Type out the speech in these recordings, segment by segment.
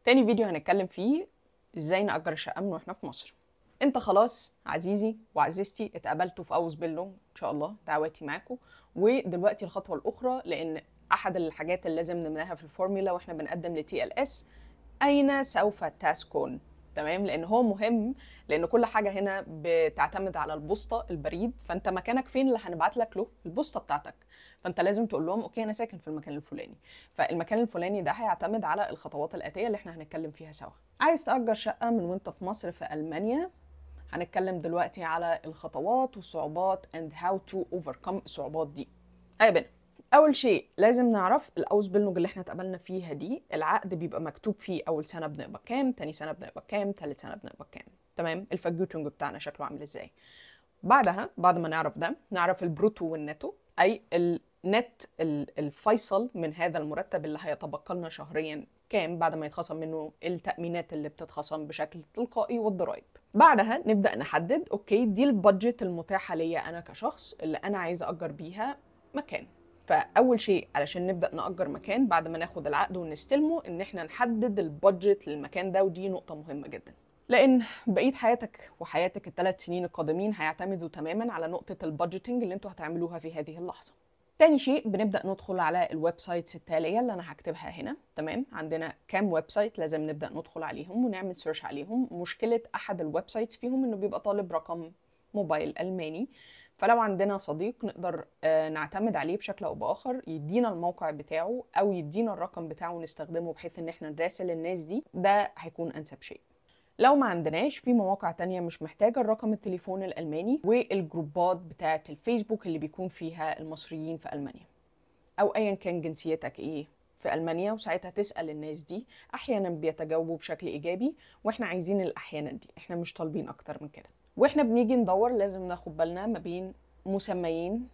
تاني فيديو هنتكلم فيه ازاي نأجر شقة من واحنا في مصر. انت خلاص عزيزي وعزيزتي اتقابلتوا في Ausbildung ان شاء الله، دعواتي معاكم. ودلوقتي الخطوة الأخرى، لأن أحد الحاجات اللي لازم نملاها في ال Formular واحنا بنقدم ل TLS، أين سوف تسكن؟ تمام، لأن هو مهم، لأن كل حاجة هنا بتعتمد على البوسطة، البريد، فأنت مكانك فين اللي هنبعت لك له البوسطة بتاعتك، فأنت لازم تقول لهم okay أنا ساكن في المكان الفلاني. فالمكان الفلاني ده هيعتمد على الخطوات الآتية اللي احنا هنتكلم فيها سوا. عايز تأجر شقة من وانت في مصر في ألمانيا، هنتكلم دلوقتي على الخطوات والصعوبات and how to overcome الصعوبات دي. هيا بنا. أول شيء لازم نعرف ال Ausbildung اللي احنا اتقابلنا فيها دي، العقد بيبقى مكتوب فيه أول سنة بنقبض كام، تاني سنة بنقبض كام، تالت سنة بنقبض كام، تمام؟ ال Vergütung بتاعنا شكله عامل ازاي. بعدها بعد ما نعرف ده نعرف ال Brutto وال Netto، أي النت الفيصل من هذا المرتب اللي هيتبقى لنا شهريا كام بعد ما يتخصم منه التأمينات اللي بتتخصم بشكل تلقائي والضرائب. بعدها نبدأ نحدد okay دي ال budget المتاحة ليا أنا كشخص اللي أنا عايزة أجر بيها مكان. فأول شيء علشان نبدأ نأجر مكان بعد ما ناخد العقد ونستلمه، إن إحنا نحدد ال budget للمكان ده، ودي نقطة مهمة جدا، لأن بقية حياتك وحياتك ال3 سنين القادمين هيعتمدوا تماما على نقطة ال budgeting اللي انتوا هتعملوها في هذه اللحظة. تاني شيء بنبدأ ندخل على ال websites التالية اللي أنا هكتبها هنا، تمام؟ عندنا كام website لازم نبدأ ندخل عليهم ونعمل search عليهم. مشكلة أحد ال websites فيهم إنه بيبقى طالب رقم موبايل ألماني، فلو عندنا صديق نقدر نعتمد عليه بشكل أو بآخر يدينا الموقع بتاعه أو يدينا الرقم بتاعه ونستخدمه بحيث إن احنا نراسل الناس دي، ده هيكون أنسب شيء. لو ما عندناش، في مواقع تانية مش محتاجة الرقم التليفون الألماني، والجروبات بتاعة الفيسبوك اللي بيكون فيها المصريين في ألمانيا أو أيا كان جنسيتك إيه في ألمانيا، وساعتها تسأل الناس دي. أحيانا بيتجاوبوا بشكل إيجابي، وإحنا عايزين الأحيانا دي، إحنا مش طالبين أكتر من كده. وإحنا بنيجي ندور لازم ناخد بالنا ما بين مسميين،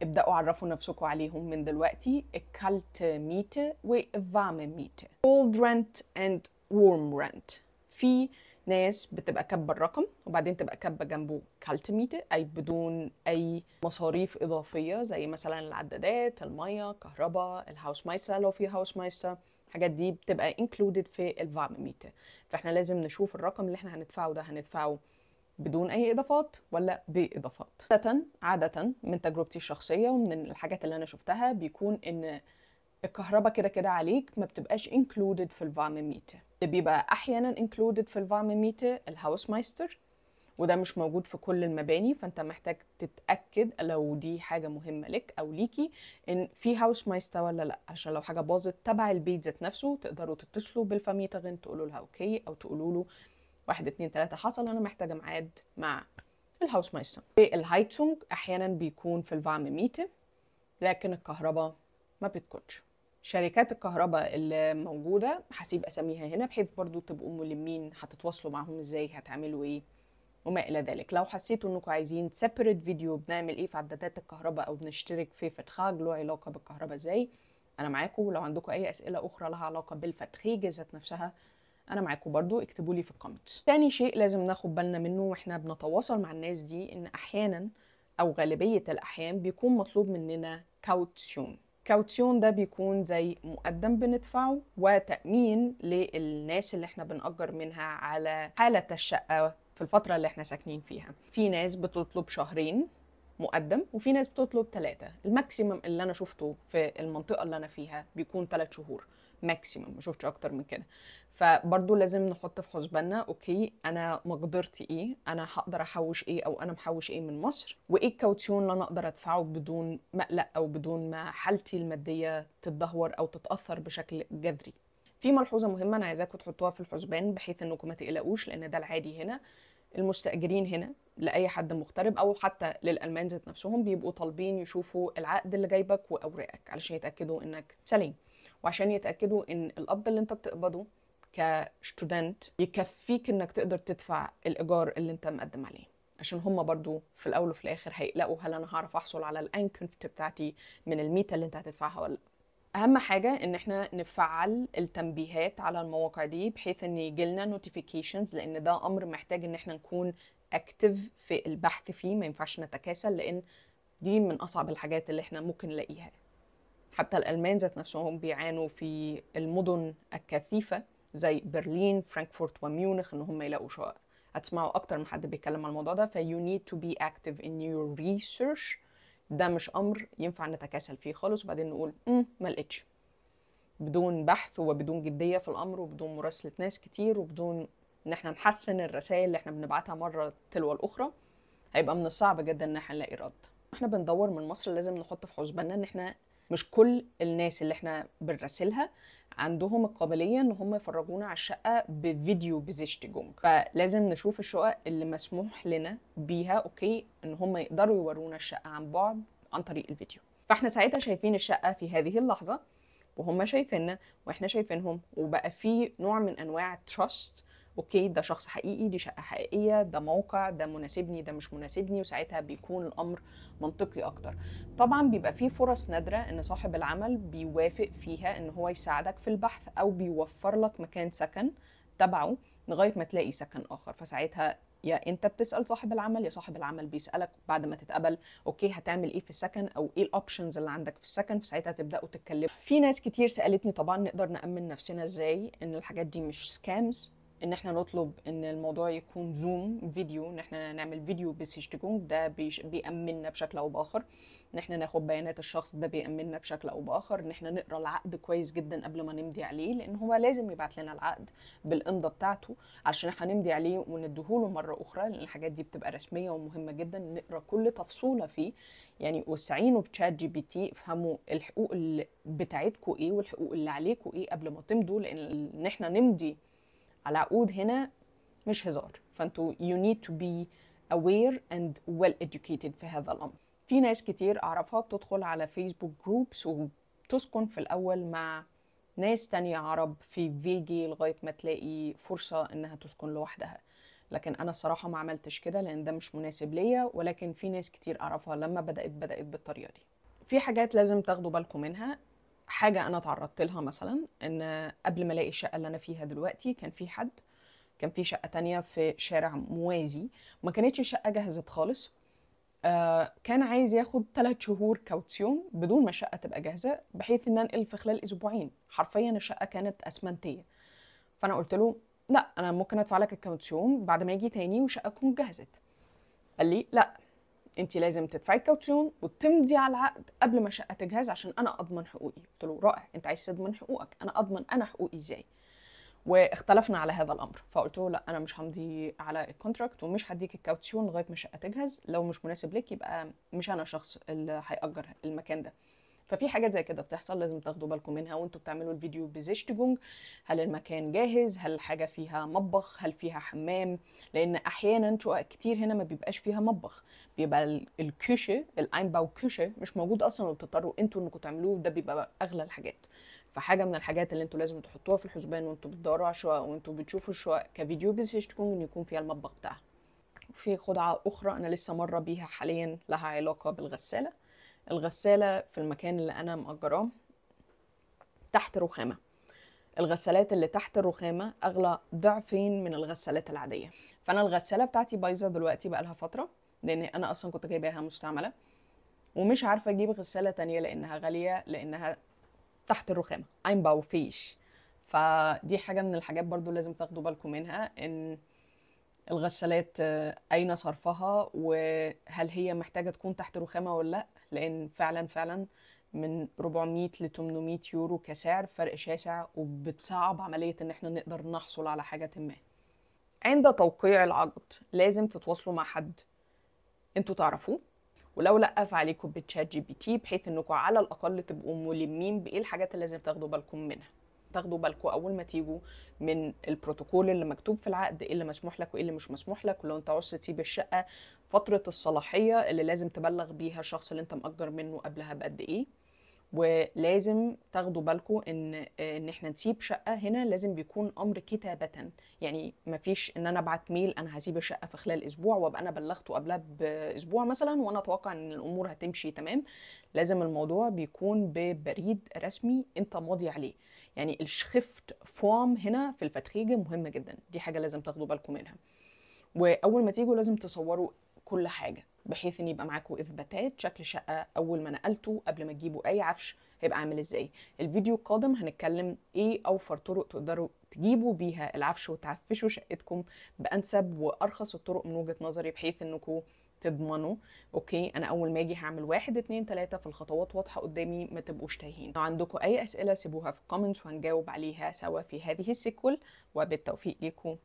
ابدأوا عرفوا نفسكم عليهم من دلوقتي، ال Kaltmiete وال warme Miete، cold rent and warm rent. في ناس بتبقى كاتبه الرقم وبعدين تبقى كاتبه جنبه Kaltmiete، اي بدون اي مصاريف اضافية زي مثلا العدادات، المية، كهرباء، ال Hausmeister لو في Hausmeister، الحاجات دي بتبقى included في ال warme Miete. فاحنا لازم نشوف الرقم اللي احنا هندفعه ده هندفعه بدون اي اضافات ولا باضافات. عادة من تجربتي الشخصية ومن الحاجات اللي انا شفتها بيكون ان الكهرباء كده كده عليك، ما بتبقاش included في ال warme Miete. اللي بيبقى احيانا included في ال warme Miete ال Hausmeister، وده مش موجود في كل المباني، فانت محتاج تتاكد لو دي حاجة مهمة لك او ليكي ان في Hausmeister ولا لا، عشان لو حاجة باظت تبع البيت ذات نفسه تقدروا تتصلوا بال Vermieterin تقولوا لها okay، او تقولوا له 1 2 3 حصل انا محتاجه ميعاد مع ال Hausmeister. ال Heizung احيانا بيكون في ال warme Miete، لكن الكهرباء ما بتكونش. شركات الكهرباء اللي موجودة هسيب أساميها هنا بحيث برضو تبقوا ملمين هتتواصلوا معاهم ازاي، هتعملوا ايه وما إلى ذلك. لو حسيتوا انكم عايزين separate فيديو بنعمل ايه في عدادات الكهرباء او بنشترك في Vertrag له علاقة بالكهرباء ازاي، أنا معاكم. لو عندكم أي أسئلة أخرى لها علاقة بال Verträge ذات نفسها أنا معاكم برضو، اكتبوا لي في ال comments. تاني شيء لازم ناخد بالنا منه واحنا بنتواصل مع الناس دي، إن أحيانا أو غالبية الأحيان بيكون مطلوب مننا Kaution. Kaution ده بيكون زي مقدم بندفعه وتأمين للناس اللي احنا بنأجر منها على حالة الشقة في الفترة اللي احنا ساكنين فيها. في ناس بتطلب 2 شهور مقدم وفي ناس بتطلب 3. ال maximum اللي انا شفته في المنطقة اللي انا فيها بيكون 3 شهور maximum، ما شفتش اكتر من كده. فبرضو لازم نحط في حسباننا okay انا مقدرتي ايه، انا هقدر احوش ايه او انا محوش ايه من مصر، وايه ال Kaution اللي انا اقدر ادفعه بدون ما اقلق او بدون ما حالتي المادية تتدهور او تتاثر بشكل جذري. في ملحوظة مهمة انا عايزاكم تحطوها في الحسبان بحيث انكم ما تقلقوش، لان ده العادي هنا. المستاجرين هنا لاي حد مغترب او حتى للالمان ذات نفسهم بيبقوا طالبين يشوفوا العقد اللي جايبك واوراقك علشان يتاكدوا انك سليم، وعشان يتاكدوا ان القبض اللي انت بتقبضه ك Student يكفيك انك تقدر تدفع الايجار اللي انت مقدم عليه، عشان هم برضو في الاول وفي الاخر هيقلقوا هل انا هعرف احصل على ال Einkünfte بتاعتي من ال Miete اللي انت هتدفعها ولا لا. اهم حاجة ان احنا نفعل التنبيهات على المواقع دي بحيث ان يجيلنا notifications، لان ده امر محتاج ان احنا نكون active في البحث فيه، ما ينفعش نتكاسل، لان دي من اصعب الحاجات اللي احنا ممكن نلاقيها. حتى الالمان ذات نفسهم بيعانوا في المدن الكثيفة زي برلين، فرانكفورت وميونخ ان هم يلاقوا شقق. هتسمعوا اكتر من حد بيتكلم عن الموضوع ده، ف you need to be active in your research. ده مش امر ينفع نتكاسل فيه خالص وبعدين نقول ما لقيتش، بدون بحث وبدون جدية في الامر وبدون مراسلة ناس كتير وبدون ان احنا نحسن الرسائل اللي احنا بنبعتها مرة تلو الاخرى، هيبقى من الصعب جدا ان احنا نلاقي رد. احنا بندور من مصر لازم نحط في حسباننا ان احنا مش كل الناس اللي احنا بنراسلها عندهم القابلية ان هم يفرجونا على الشقة ب Videobesichtigung، فلازم نشوف الشقق اللي مسموح لنا بيها okay ان هم يقدروا يورونا الشقة عن بعد عن طريق الفيديو. فاحنا ساعتها شايفين الشقة في هذه اللحظة وهم شايفيننا واحنا شايفينهم، وبقى في نوع من انواع trust، okay ده شخص حقيقي، دي شقة حقيقية، ده موقع، ده مناسبني، ده مش مناسبني، وساعتها بيكون الأمر منطقي أكتر. طبعا بيبقى فيه فرص نادرة إن صاحب العمل بيوافق فيها إن هو يساعدك في البحث أو بيوفر لك مكان سكن تبعه لغاية ما تلاقي سكن آخر، فساعتها يا أنت بتسأل صاحب العمل يا صاحب العمل بيسألك بعد ما تتقبل okay هتعمل إيه في السكن أو إيه ال options اللي عندك في السكن، فساعتها تبدأوا تتكلموا. في ناس كتير سألتني طبعا نقدر نأمن نفسنا إزاي إن الحاجات دي مش scams، ان احنا نطلب ان الموضوع يكون Zoom video، ان احنا نعمل Videobesichtigung، ده بيأمننا بشكل او باخر، ان احنا ناخد بيانات الشخص ده بيأمننا بشكل او باخر، ان احنا نقرا العقد كويس جدا قبل ما نمضي عليه، لان هو لازم يبعت لنا العقد بالامضه بتاعته عشان احنا نمضي عليه ونديهوله مرة اخرى، لان الحاجات دي بتبقى رسمية ومهمة جدا نقرا كل تفصيله فيه. يعني واستعينوا ب ChatGPT، افهموا الحقوق اللي بتاعتكم ايه والحقوق اللي عليكم ايه قبل ما تمضوا، لان ان احنا نمضي على عقود هنا مش هزار، فانتوا you need to be aware and well educated في هذا الأمر. في ناس كتير أعرفها بتدخل على Facebook groups وبتسكن في الأول مع ناس تانية عرب في WG لغاية ما تلاقي فرصة إنها تسكن لوحدها، لكن أنا الصراحة ما عملتش كده لأن ده مش مناسب ليا، ولكن في ناس كتير أعرفها لما بدأت بالطريقة دي. في حاجات لازم تاخدوا بالكم منها. حاجة أنا تعرضت لها مثلا إن قبل ما ألاقي الشقة اللي أنا فيها دلوقتي كان في شقة تانية في شارع موازي، ما كانتش الشقة جهزت خالص، كان عايز ياخد 3 شهور Kaution بدون ما الشقة تبقى جاهزة، بحيث إن أنقل في خلال أسبوعين. حرفيا الشقة كانت أسمنتية، فأنا قلت له لا أنا ممكن أدفع لك ال Kaution بعد ما يجي تاني والشقة تكون جهزت. قال لي لا انت لازم تدفعي ال Kaution وتمضي على العقد قبل ما الشقة تجهز عشان انا اضمن حقوقي. قلت له رائع، انت عايز تضمن حقوقك، انا اضمن انا حقوقي ازاي؟ واختلفنا على هذا الامر، فقلت له لا انا مش همضي على ال contract ومش هديك ال Kaution لغاية ما الشقة تجهز، لو مش مناسب لك يبقى مش انا الشخص اللي هيأجر المكان ده. ففي حاجات زي كده بتحصل لازم تاخدوا بالكم منها وانتوا بتعملوا ال Videobesichtigung. هل المكان جاهز؟ هل الحاجة فيها مطبخ؟ هل فيها حمام؟ لان احيانا شقق كتير هنا ما بيبقاش فيها مطبخ، بيبقى ال Küche ال Einbauküche مش موجود اصلا، وبتضطروا انتوا انكم تعملوه، ده بيبقى اغلى الحاجات. فحاجه من الحاجات اللي انتوا لازم تحطوها في الحسبان وانتوا بتدوروا على شقق وانتوا بتشوفوا الشقق ك Videobesichtigung ان يكون فيها المطبخ بتاعها. في خدعه اخرى انا لسه مرة بيها حاليا لها علاقة بالغساله. الغسالة في المكان اللي أنا مأجراه تحت رخامة، الغسالات اللي تحت الرخامة أغلى ضعفين من الغسالات العادية. فأنا الغسالة بتاعتي بايظة دلوقتي بقالها فترة، لأن أنا أصلا كنت جايباها مستعملة ومش عارفة أجيب غسالة تانية لأنها غالية، لأنها تحت الرخامة einbaufähig. فدي حاجة من الحاجات برضو لازم تاخدوا بالكم منها، إن الغسالات أين صرفها وهل هي محتاجة تكون تحت رخامة ولا لأ، لأن فعلا فعلا من 400 ل 800 يورو كسعر فرق شاسع، وبتصعب عملية إن احنا نقدر نحصل على حاجة ما. عند توقيع العقد لازم تتواصلوا مع حد انتوا تعرفوه، ولو لأ فعليكم ب ChatGPT، بحيث انكم على الأقل تبقوا ملمين بإيه الحاجات اللي لازم تاخدوا بالكم منها. تاخدوا بالكم اول ما تيجوا من البروتوكول اللي مكتوب في العقد، ايه اللي مسموح لك وايه اللي مش مسموح لك، ولو انت عاوز تسيب الشقة فترة الصلاحية اللي لازم تبلغ بيها الشخص اللي انت مأجر منه قبلها بقد ايه. ولازم تاخدوا بالكم ان احنا نسيب شقه هنا لازم بيكون امر كتابه، يعني مفيش ان انا ابعت mail انا هسيب الشقة في خلال اسبوع وابقى انا بلغته قبلها باسبوع مثلا وانا اتوقع ان الامور هتمشي تمام. لازم الموضوع بيكون ببريد رسمي انت ماضي عليه، يعني ال Schriftform هنا في ال Verträge مهمة جدا، دي حاجة لازم تاخدوا بالكم منها. واول ما تيجوا لازم تصوروا كل حاجة بحيث ان يبقى معاكم اثباتات شكل شقه اول ما نقلتوا، قبل ما تجيبوا اي عفش هيبقى عامل ازاي. الفيديو القادم هنتكلم ايه اوفر طرق تقدروا تجيبوا بيها العفش وتعفشوا شقتكم بانسب وارخص الطرق من وجهة نظري، بحيث انكم تضمنوا okay انا اول ما اجي هعمل 1 2 3، في الخطوات واضحة قدامي، ما تبقوش تايهين. لو عندكم اي اسئلة سيبوها في ال comments وهنجاوب عليها سوا في هذه ال sequel، وبالتوفيق ليكم.